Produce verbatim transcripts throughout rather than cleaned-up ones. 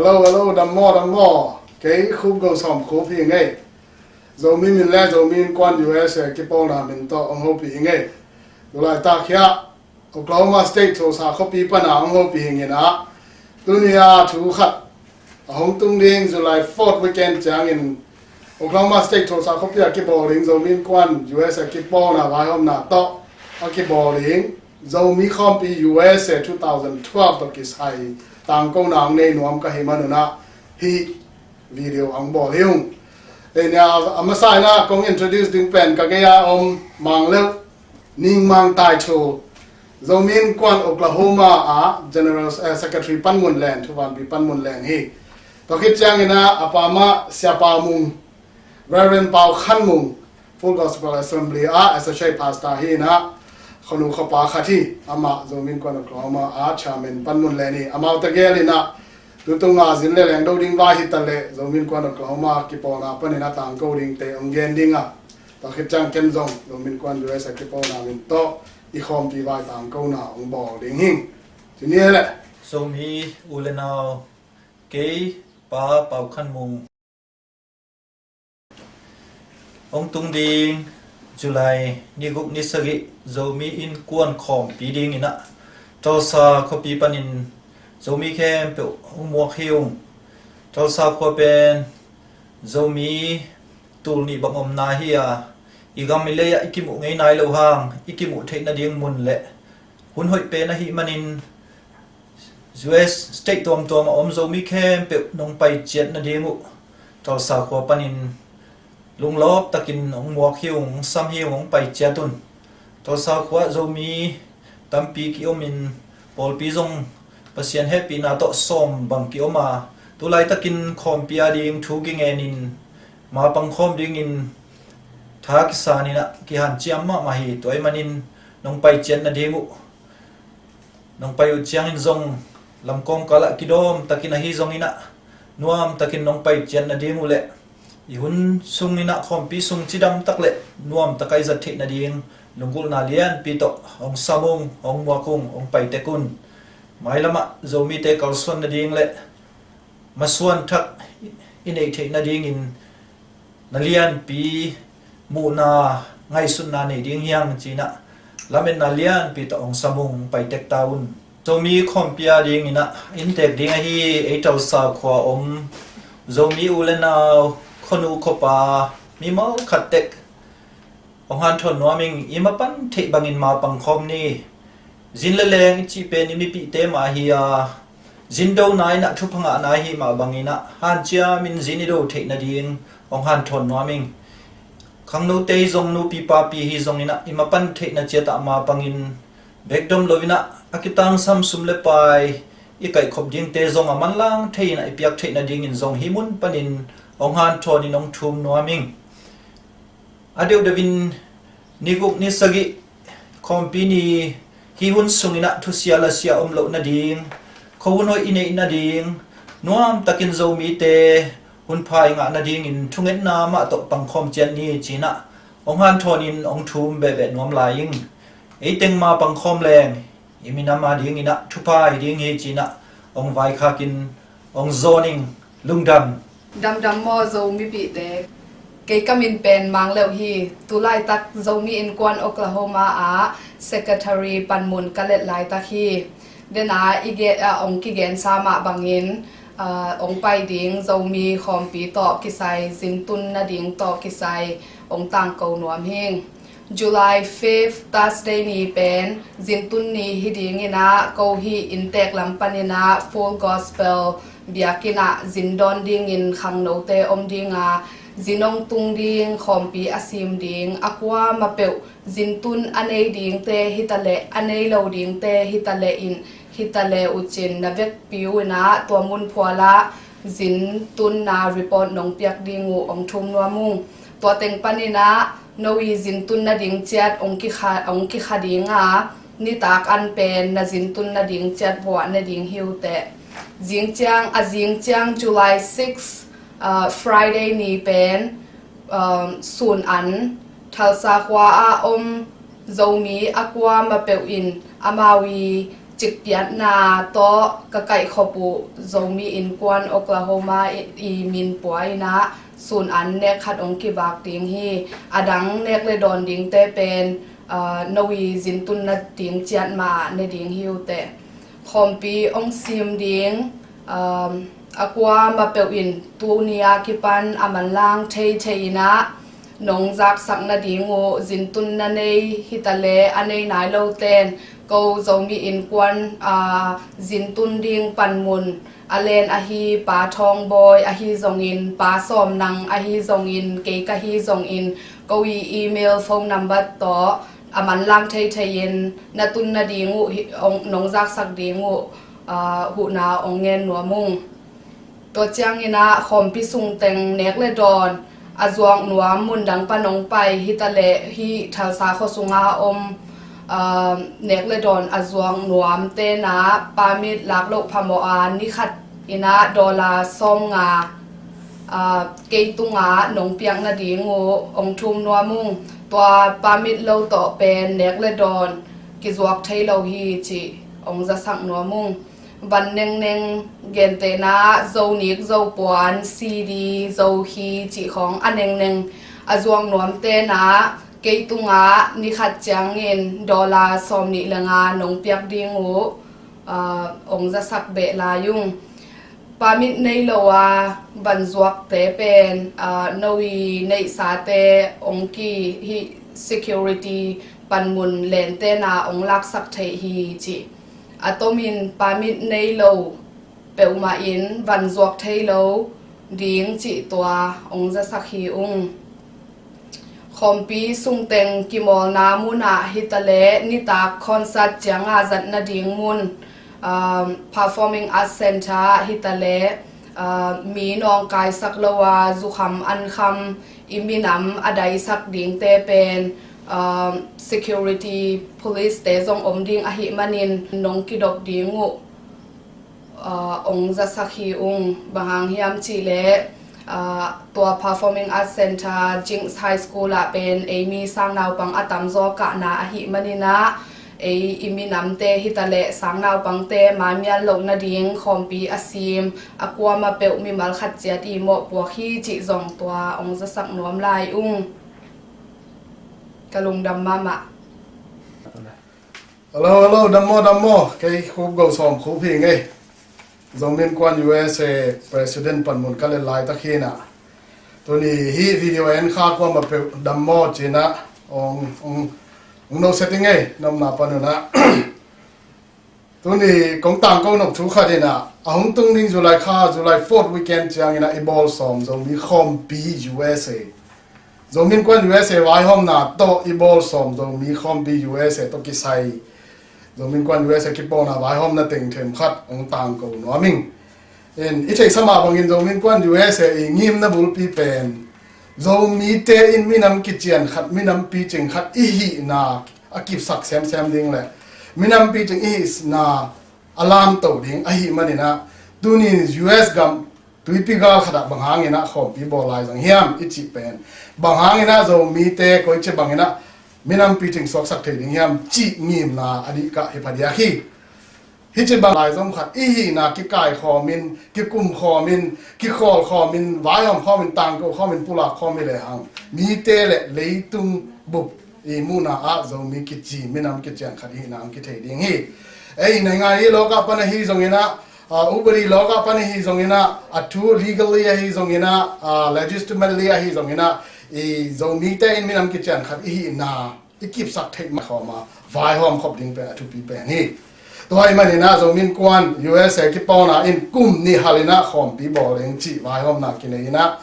Hello, hello, dam maw, dam maw. Kei Khup Go Sawm Khup hi ing ei. Zomi min le Zomi Innkuan U S A kipawlna min tawh hong hopih ing ei. Tulaitak hiah Oklahoma State Tulsa khuapi pana hong hopih hi ing ei. Tuni a thu khat a hong tung ding July fourth weekend ciangin Oklahoma State Tulsa khuapi a kibawl ding Zomi Innkuan U S A kipawlna vaihawmna tawh a kibawl ding Zomi Khawmpi U S A two thousand twelve tawh kisai tangkona hong nei nuam ka hih manun ah hih video hong bawl hi ung. Tuni a masa in ah kong introduce ding pen ka gei a om Mang Leuh Ning Mang Tai Thu, Zomi Innkuan Oklahoma a General, eh, Secretary Panmun Len, Thuvanpi Panmun Len hi. Tua khit ciangin ah a pa mah Sia Pau Mung, Reverend Pau Khan Mung, Full Gospel Assembly a Associate Pastor hi in ah, khuanu khuapa khat hi. Amah Zomi Innkuan Oklahoma a Chairman Panmun Len hi. Amau tegel in ah tutung a zin le leng do ding vai hi ta leh Zomi Innkuan Oklahoma kipawlna panin a tangko dingte hong gen ding a, tua khit ciang ken zong Zomi Innkuan U S A kipawlna min tawh i khawmpi vai tangkona hong bawl ding hi ing. Tuni a leh Zomi u le nau, kei Pa Pau Khan Mung. Hong tung ding July ni guk ni sagih Zomi Innkuan Khawmpi dingin ah Tulsa khuapi panin Zomi khempeuh hong muak hi ung. Tulsa khua pen Zomi tul nih bang omna hi a, i gam i lei ah i kimuh ngei nai lo hang i kimuh theih nading mun le hun hoih pen ahih manin U S state tuamtuam a om Zomi khempeuh nong pai ciat nading uh Tulsa khua panin lunglawp takin hong muak hi ung, hong sam hi ung, hong pai ciat un. Tulsa khua ah Zomi tampi ki-om in pawlpi zong Pasian hehpihna tawh sawm bang ki-om a, tulaitakin khawmpi a ding thu kingen in mapang khawm dingin tha kisan in ah kihanciam mahmah hi. Tua ahih manin nong pai ciat nading uh, nong pai uh ciangin zong lamkawng kalah kidawm takin ahi zongin ah nuam takin nong pai ciat nading uh le i hun sungin ah khawmpi sung cidam tak le nuam taka i zat theih nading lunggulhna lianpi tawh hong sam ung, hong muak ung, hong pai tek un. Mailam ah Zomite kalsuan nading le masuan thak i neih theih nadingin na lianpi muhna, ngaihsutna nei ding hi hang ci in ah lametna lianpi tawh hong sam ung, pai tek ta un. Zomi khawmpi a dingin ah inntek ding ahi ei Tulsa khua om Zomi u le nau, khuanu khuapa, mimal khat tek hong hanthawn nuam ing. I mapan theih bangin mapang khawm ni. Zin le leng i cih pen i mipihte mah hi a, zin dona in ah thupha ngahna ahih mah bangin ah hanciam in zin i do theih nading hong hanthawn nuam ing. Khangnote hi zong, nupi papi hi zongin ah i mapan theihna ciat ah mapangin bek dom lo in ah a kitangsam sum le pai i kaihkhop dingte zong a manlang thei in ah i piak theih nadingin zong hih mun panin hong hanthawn in hong thum nuam ing. A deuhdeuhin ni guk ni sagih khawmpi ni, hih hun sungin ah thusia lasia om loh nading, khuahun hoih i neih nading, nuam takin Zomite hunpha i ngah nadingin thungetna mah tawh pangkhawm ciat ni ci in ah hong hanthawn in hong thum behbeh nuam lai ing. Ei teng mapang khawm leng i minam a dingin ah thupha hi ding hi ci in ah hong vaikhak in hong zawn ing. Lungdam. Damdam maw Zo mipihte. Kei ka min pen Mang Leuh hi. Tulaitak Zomi Innkuan Oklahoma ah Secretary panmun ka let laitak hi. Dena i ge, a, hong kigensa mah bangin, a, hong pai ding Zomi khawmpi tawh kisai, zintun nading tawh kisai hong tangko nuam hing. July fifth, Thursday ni pen zintun ni hi dingin ah, ko hih inntek lam panin ah Full Gospel biakinn ah zin dawn dingin khangnote om ding a, zin hong tung ding khawmpi a sim ding a kuamah peuh zintun a nei dingte hi ta leh, a nei lo dingte hi ta leh in, hi ta leh uh cin na vekpi uh in ah tua mun phual ah zintunna report nong piak ding uh hong thum nuam ung. Tua teng panin ah no i zintun nading ciat hong kikha, hong kikha ding a, nitak an pen na zintun nading ciat vuah ne ding hi uh teh. Zing ciang, a zing ciang July six, ah, Friday ni pen, um, sun an Tulsa khua ah om Zomi a kuamah peuh in amau i cikpiatna tawh ka kaihkhop uh Zomi Innkuan Oklahoma i, i min pua in ah sun an nek khat hong kivak ding hi. A dang nek le dawn dingte pen, aa, no i zintun nading ciat mah ne ding hi uh teh. Khawmpi hong sim ding, aa, a kuamah peuh in tuni a kipan a manlang thei thei in ah nong zaksak nading uh zintun na nei hi ta leh a nei nai lote'n ko Zomi Innkuan, aa, zintun ding panmun a len ahi Pa Thawng Bawi ahi zongin, Pa Sawm Nang ahi zongin, kei ka hi zongin, ko i email, phone number tawh a manlang thei thei in na tun nading uh hi, hong, nong zaksak ding uh, aa, huhna hong ngen nuam ung. Tua ciangin ah khawmpi sungteng nek le dawn a zuak nuam mun dang pan hong pai hi ta leh hih Thalsa khua sunga om, aa, nek le dawn a zuak nuamte'n ah permit lak loh phamawh a ni khat in ah dollar sawmnga, aa, kei tungah nong piak nading uh hong thum nuam ung. Tua permit lo tawh pen nek le dawn kizuak thei lo hi cih hong zasak nuam ung. Van nengneng, gentehna Zonik, Zopuan, C D, Zokhi cih khawng a nengneng a zuak nuamte'n ah kei tungah ni khat ciangin dollar sawmnih le nga nong piak ding uh, aa, hong zasak beh lai ung. Permit nei lo a van zuakte pen, aa, no i neihsate hong ki hih security panmun lente'n ah hong laksak theih hi cih. A tomin permit nei lo peuhmah in van zuak thei lo ding cih tua hong zasak hi ung. Khawmpi sungteng kimawlna munah hi ta leh nitak concert cianga zat nading mun, um, Performing Arts Centre hi ta leh, uh, mi nawngkaisak lo a zukham ankham i minam a daisak dingte pen, um, security police te zong om ding ahih manin nong kidop ding uh, aa, hong zasak hi ung. Bang hang hiam cih leh, aa, tua Performing Arts Centre, Jinx High School ah pen ei mi sangnaupang a tamzaw kahna ahih manin ah ei i minamte hi ta leh sangnaupangte maimial loh nading khawmpi a sim a kuamah peuh mimal khat ciat i mawhpuak hi cih zong tua hong zasak nuam lai ung. Ka lungdam mahmah. Hello, hello, dam maw, dam maw. Kei Khup Go Sawm Khup hi ing ei. Zomi Innkuan U S A President panmun ka let laitak hi in ah, tuni hih video en kha kuamah peuh dam maw ci in ah hong, hong, hong noset ing ei, na omna pan un ah. Tuni kong tangko nop thu khat in ah, a hong tung ding July kha, July fourth weekend ciangin ah i bawl sawm Zomi Khawmpi U S A, Zomi Innkuan U S A vaihawmna tawh i bawl sawm Zomi Khawmpi U S A tawh kisai Zomi Innkuan U S A kipawlna vaihawmna teng them khat hong tangko nuam ing. In, i theihsa mah bangin Zomi Innkuan U S A i ngimna bulpi pen Zomite in minam kician khat, minam picing khat i hihna a kipsak semsem ding le minam picing i hihna a lamto ding ahih manin ah, tuni U S gam tuipi gal khatah bang hangin ah khawmpi bawl lai zang hiam i cih pen, bang hangin ah Zomite koici bangin ah minam picing suaksak thei ding hiam cih ngimna a dih kah hi phadiak hi. Hih ci bang lai zong khat i hihna kikaikhawmin, kikumkhawmin, kikhawlkhawmin, vaihawmkhawmin, tangkokhawmin, pulakkhawm hi lehang mite le leitung bup i muhna ah Zomi kici minam kician khat i hihna hong kithei ding hi. Ei, naingngan i lawkah pan ahi zongin ah, aa, upadi lawkah pan ahi zongin ah, a thu legally ahi zongin ah, aa, legitimately ahi zongin ah, i Zomite in minam kician khat i hihna i kipsak theih mah khawm a vaihawm khop ding pen a thupi pen hi. Tua ahih manin ah Zomi Innkuan U S A kipawlna in kum nih hal in ah khawmpi bawl ing cih vaihawmna kinei in ah,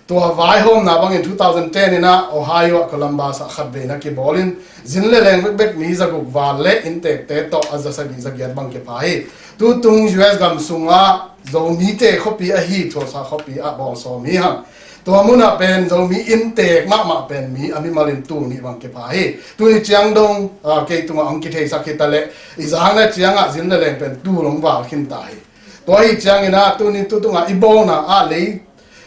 tua vaihawmna bangin two thousand ten in ah Ohio ah Columbus ah khatvei na kibawl in, zin le leng bekbek mi zaguk val le inntekte tawh a zasagih zagiat bang kipha hi. Tutung U S gam sungah Zomite khuapi ahi Tulsa khuapi ah bawl sawm hi hang. Tua munah pen Zomi inntek mahmah pen mi a mimal in tul nih bang kipha hi. Tuni ciang dong, aa, kei tungah hong kitheisak hi ta leh, i zakna ciangah zin le leng pen tul hong val khin ta hi. Tua ahi ciangin ah tuni tutungah i bawlna ah lei,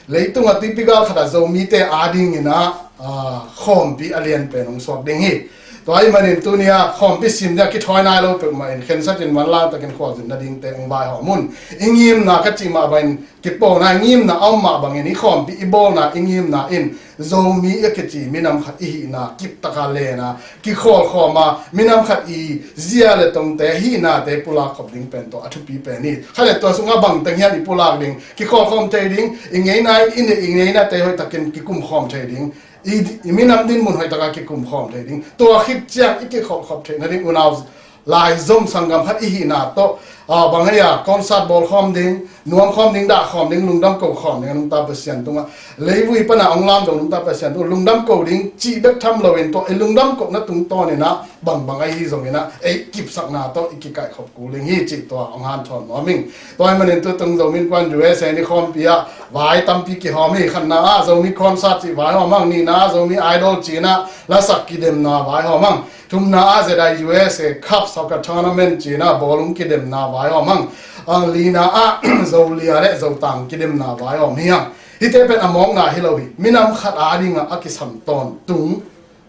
leitungah tuipi gal khatah Zomite adingin ah ah, khawmpi a lian pen hong suak ding hi. Tua ahih manin tuni-a khawmpi sim ding a kithawi nai lo peuhmah in khensat in manlang takin khualzin nadingte hong vaihawm un. I ngimna ka cih mah bangin kipawlna i ngimna a om mah bangin i khawmpi i bawlna i ngimna in Zomi a kici minam khat i hihna kiptaka lena kikhawlkhawma minam khat i zia le tongte hihnate pulak khop ding pen tawh a thupi pen hi. Khalet tua sungah bangteng hian i pulak ding, kikhawlkhawm thei ding, i ngeina in i neih i ngeinate hoihtakin kikumkhawm thei ding, i, i minam dinmun hoihtaka kikumkhawm thei ding. Tua khit ciang i kikhawlkhawm theih nading unau laizom sanggam khat i hihna tawh, ah, bang hei a concert bawlkhawm ding, nuamkhawm ding, dahkhawm ding, lungdam kokhawm ding a nungta Pasian tungah, leivui pana hong lamdong nungta Pasian tungah lungdam ko ding cih bek tham loin tua i lungdam kohna tungtawninah bangbang ahi zonginah ei kipsakna tawh i kikaihkhop kul ding hi cih tua hong hanthawn nuam ing. Tua ahih manin tutung Zomi Innkuan U S A ni khawmpi ah vai tampi kihawm hi. Khatna ah Zomi concert cih vaihawm ang. Nihna ah Zomi Idol cinah lasak kidemna vaihawm ang. Thumna ah Z I U S A Cup Soccer Tournament cinah bawlung kidemna vaihawm ang. Ah, lina ah Zolia le Zotang kidemna vaihawm hi ang. Hihte pen a mawkna hi lo hi. Minam khat a dingah a kisam tawntung,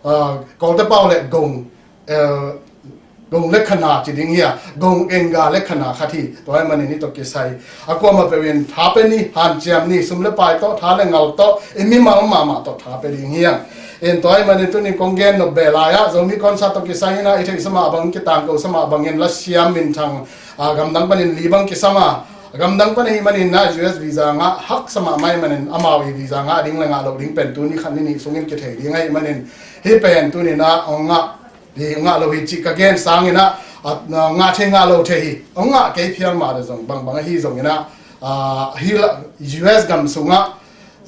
ah, Kawlte pau le gong, eh, gong le khana ci ding hi a, gong enga le khana khat hi. Tua ahih manin hih tawh kisai a kuamah peuh in tha pe ni, hanciam ni, sum le pai tawh, tha le ngal tawh, i mimal mahmah tawh tha pe ding hi ang. In tua ahih manin tuni kong gen nop beh lai-ah Zomi concert tawh kisai inah i theihsa mah bang, kitangkosa mah bangin lasiam minthang, ah, gamdang panin li bang kisam a, gamdang pan ahih manin ah U S visa ngah haksa mahmah ahih manin amau i visa ngah ding le ngah loh ding pen tuni khat ni nih sungin kithei ding ahih manin hih pen tuninah hong ngah, hih ngah lo hi cih ka gen sanginah, ah, ngah thei ngah lo thei hi. Hong ngah kei phial mah le zong bangbang ahi zonginah, ah, hih la, U S gam sungah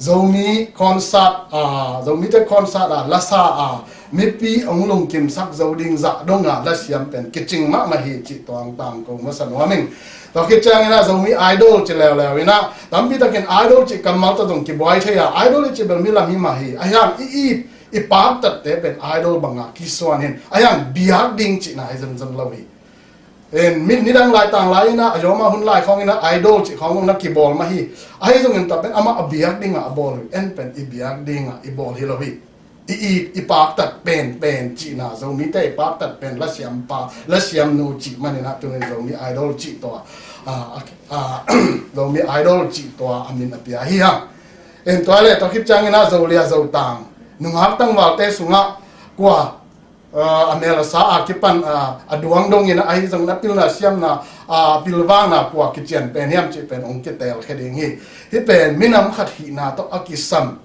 Zomi concert, ah, Zomite concert ah lasa ah mipi hong lungkimsak zo ding zah donga lasiam pen kicing mahmah hi cih tuang tangko masa nuam ing. Tua khit cianginah Zomi Idol ci leuleu inah tampi takin Idol cih kammal tawh zong kibuai thei a, Idol i cih bel mi lam hi mah hi. Ahiang i it i paktatte pen Idol banga kisuan hin ahiang biak ding cihna hi zemzem lo hi. En, mi nidang lai tang lai inah a yawma hun lai khawng inah Idol cih khawng na kibawl mah hi. Ahi zongin tua pen amah a biak dingah a bawl hi. En pen i biak dingah i bawl hi lo hi. I, i, i paktat pen pen cihna, Zomite i paktat pen lasiampa lasiamnu cih maninah tunin Zomi Idol cih tua, ah, ah, Zomi Idol cih tua a min a pia hi hang. En tua le tua khit cianginah Zolia Zotang nungak tangvalte sungah kua, ah, a mel a sa a kipan, ah, a duang dongin ahi zongin a pilna siamna, ah, pilvangna kua kician pen hiam cih pen hong kitelkhia ding hi. Hih pen minam khat hihna tawh a kisam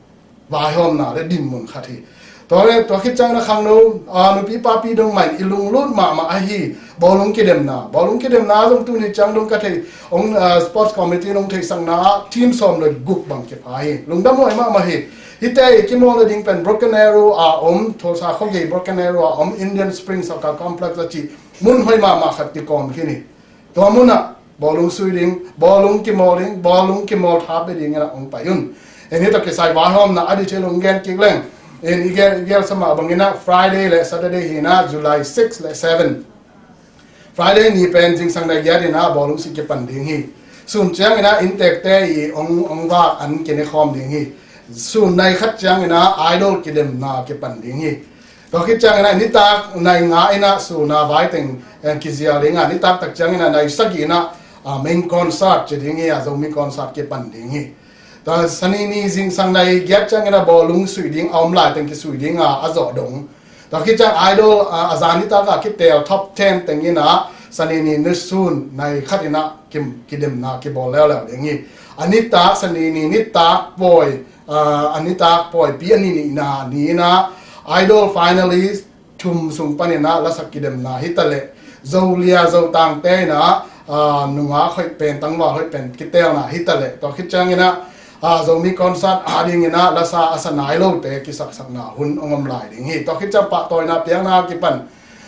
vaihawmna le dinmun khat hi. Tua le tua khit ciangin a khangno, ah, nupi papi dong mah in i lunglut mahmah ahi bawlung kidemna. Bawlung kidemna zong tuni ciang dong ka thei hong, ah, sports committee nong theihsakna ah team sawm le guk bang kipha hi. Lungdam huai mahmah hi. Hihte i kimawl nading pen Broken Arrow a om, Tulsa khuagei Broken Arrow a om, Indian Springs Soccer Complex a cih mun huai mahmah khat kikawm khin hi. Tua munah bawlung sui ding, bawlung kimawl ding, bawlung kimawl tha pe dingin a hong pai un. En, hih tawh kisai vaihawmna a detail hong gen kik leng. En, i gel, i gelsa mah banginah Friday le Saturday hinah July six le seven. Friday ni pen zingsang nai giat inah bawlung sui kipan ding hi. Sun cianginah inntekte i hong, hong vak an kine khawm ding hi. Sun nai khat cianginah Idol kidemna kipan ding hi. Tua khit cianginah nitak nai nga inah suna vaiteng, eh, kizial ding a, nitak tak cianginah nai sagih inah, ah, main concert ci ding hi a, Zomi concert kipan ding hi. Tua sanini zingsang nai giat cianginah bawlung sui ding a om laiteng kisui ding a, a zawh dong. Tua khit ciang Idol, ah, a zan nitak a kitel top ten teng inah sanini nisun nai khat inah kim, kidemna kibawl leuleu ding hi. A nitak sanini nitak pawi, ah, a nitak pawipi a ni nihna ni inah Idol finalist thum sung paninah lasak kidemna hitaleh, Zolia Zotangte inah, ah, nungak hoih pen, tangval hoih pen kitelna hitaleh, tua khit cianginah, ah, Zomi concert a dinginah lasa a sa nai lote kisaksakna hun hong om lai ding hi. Tua khit ciang pahtawina piakna kipan,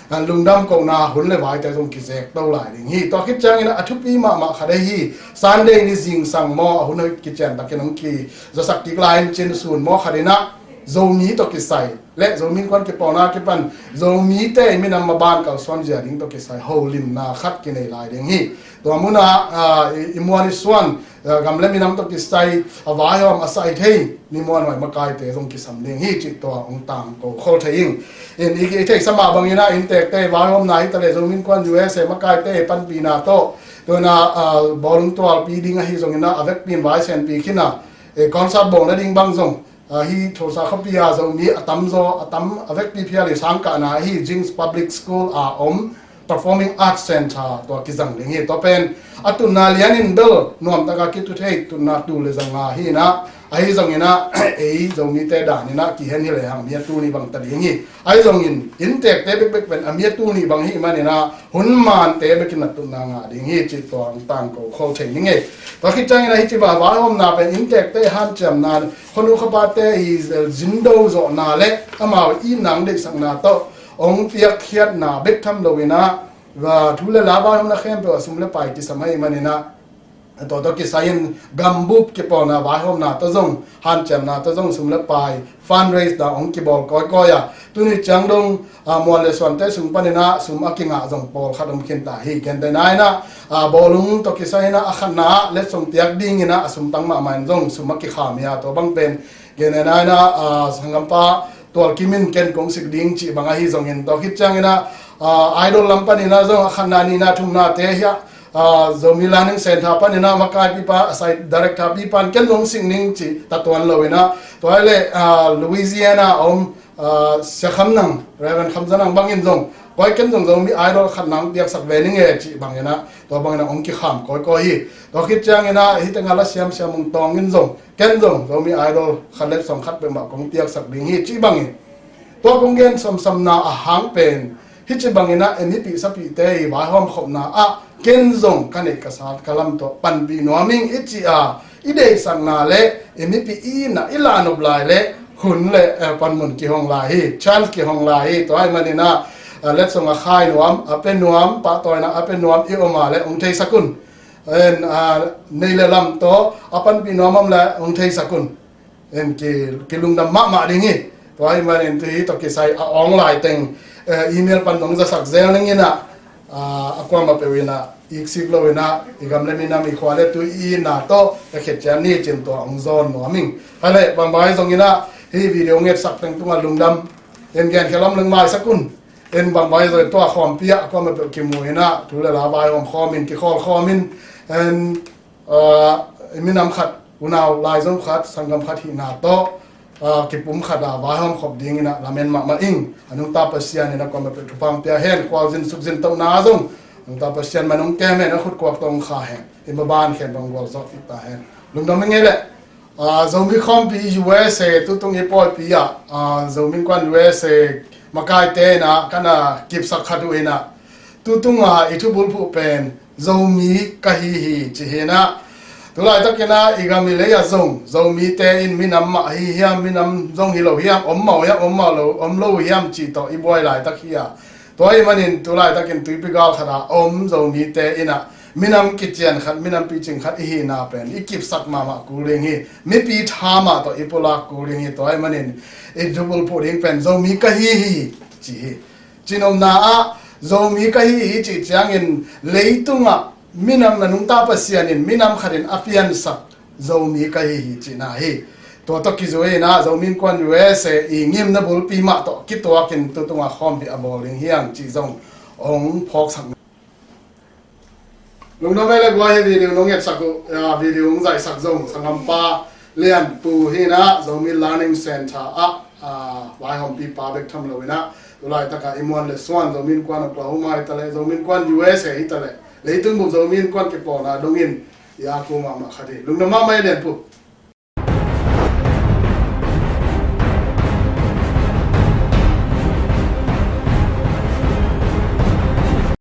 ah, lungdam kohna hun le vaite zong kizek to lai ding hi. Tua khit cianginah a thupi mahmah khat ahi Sunday ni zingsang maw a hun hoih kician takin hong kizasak kik lai in cin sun maw khat inah Zomi tawh kisai le Zomi Innkuan kipawlna kipan Zomite i minam maban kalsuan zia ding tawh kisai holimna khat kinei lai ding hi. Tua munah, ah, i, i muan i suan, ah, gam le minam tawh kisai a vaihawm a sai thei mi muanhuai makaite zong kisam ding hi cih tua hong tangko khol thei ing. In i, i theihsa mah banginah inntekte i vaihawmna hi taleh Zomi Innkuan U S A makaite i panpihna tawh, tua inah, ah, bawlung tualpi ding ahi zonginah a vekpi in vaisenpi khin a, eh, concert bawlna ding bang zong, ah, hi Tulsa khuapi a Zomi a tamzaw, a tam, a vekpi phial i sangkahna ahi Jinx Public School a om Performing Arts Center tua kizang ding hi. Tua pen a tutna lianin bel nuamtaka kitu thei tutna tul le zanga hi inah, ahi zonginah ei Zomite daninah kihen hi lehang mi a tul nih bang ta ding hi. Ahi zongin inntekte bekbek pen a mi a tul nih bang hi maninah hun mante bekin a tutna ngah ding hi cih tua hong tangko khol thei ning ei. Tua khit ciangin ahi ciba vaihawmna pen inntekte hanciamna, khuanu khuapate i zindo zawhna le amau i nang deihsakna tawh hong piakkhiatna bek tham loinah, va thu le la vaihawmna khempeuh a sum le pai kisam ahi maninah, tua tawh kisai-in gambup kipawlna vaihawmna tawh zong, hanciamna tawh zong sum le pai fundraise na hong kibawl kawikawi a, tuni ciang dong, ah, muan le suante sung paninah sum a kingah zong pawlkhat om khin ta hi. Gentehna inah, ah, bawlung tawh kisai inah a khatna ah letsong piak dinginah a sum tang mahmah in zong sum a kikham hi a, tua bang pen gentehna inah, ah, sanggampa Tual Kim in ken kong sik ding cih bang ahi zongin, tua khit cianginah, ah, Idol lam paninah zong a khatna nihna thumnate hiah, ah, Zomi Learning Center paninah makaipipa, a sai director pipa in ken zong sik ning cih ta tuan loinah, tua hi leh, ah, Louisiana a om, ah, Sia Kham Nang, Reverend Kham Za Nang bangin zong, koi ken zong Zomi Idol khatna hong piaksak ve ning e cih banginah, tua banginah hong kikham kawikawi hi. Tua khit cianginah hih tengah la siamsiam hong tawngin zong, ken zong Zomi Idol khat letsong khat peuhmah kong piaksak ding hi cih bangin, tua kong gen samsamna a hang pen, hih cih banginah ei mipih sapihte i vaihawm khopna ah ken zong ka neih ka sat ka lam tawh panpih nuam ing i cih a i deihsakna le i mipih i itna i lahnop lai le hun le, eh, panmun kihong lai hi, chance kihong lai hi. Tua ahi maninah, eh, letsong a khai nuam, a pe nuam, pahtawina a pe nuam i om a le hong theisak un. En, ah, nei le lam tawh a panpih nuam om le hong theisak un. En ki, kilungdam mahmah ding hi. Tua ahi manin tu hi tawh kisai a awng lai teng, eh, email pan nong zasak zel ning inah, ah, a kuamah peuh inah iksik loinah i gam le minam, i khua le tui i itna tawh ka khet cian ni cin tua hong zawn nuam ing. Hai le bangbang ahi zonginah hih video ngetsak teng tungah lungdam. En genkhia lam leng maisak un. En bangbang ahi zongin tua khawmpi ah a kuamah peuh kimu inah thu le la vaihawm khawmin, kikhawl khawmin, en, ah, minam khat, unau laizom khat, sanggam khat hihna tawh, ah, kipum khat a vaihawm khop dinginah lamen mahmah ing. A nungta Pasian in a kuamah peuh thupha hong pia hen, khualzin sukzin tohna zong a nungta Pasian man hong kem hen, a khutkuak tawh hong kha hen. I maban khen bang gualzawhpih ta hen. Lungdam ing ei leh. Ah, Zomi Khawmpi U S A tutung i pawipi ah, ah, Zomi Innkuan U S A makaite inah ka na kipsak khat uh inah, tutunga i thubulphuh pen Zomi ka hi hi ci hi inah. Tulaitakinah i gam i lei ah zong Zomite in minam mah hi hiam, minam zong hi lo hiam, om mah uh hiam, om mah lo, om lo uh hiam cih tawh i buai laitak hi a. Tua ahih manin tulaitakin tuipi gal khat a om Zomite inah minam kician khat, minam picing khat i hihna pen i kipsak mahmah kul ding hi. Mipi tha mah tawh i pulak kul ding hi. Tua ahih manin i thubulphuh ding pen Zomi ka hi hi ci hi. Cinopna ah Zomi ka hi hi cih ciangin leitungah minam, na nungta Pasian in minam khat in a piansak Zomi ka hi hi cihna hi. Tua tawh kizui inah Zomi Innkuan U S A i ngimna bulpi mah tawh kituakin tutunga khawmpi a bawl ding hi hang cih zong hong phawksak. Lungdam ei le guai, hi video nong ngetsak uh, ah, video hong zaihsak zong sanggampa Lian Pu hi inah, Zomi Learning Center ah, ah, vaihawmpipa bek tham loinah tulaitaka i muan le suan Zomi Innkuan Oklahoma hi taleh, Zomi Innkuan U S A hi taleh, leitung bup Zomi Innkuan kipawlna dongin i a ku mahmah khat hi. Lungdam mahmah ei Lian Pu.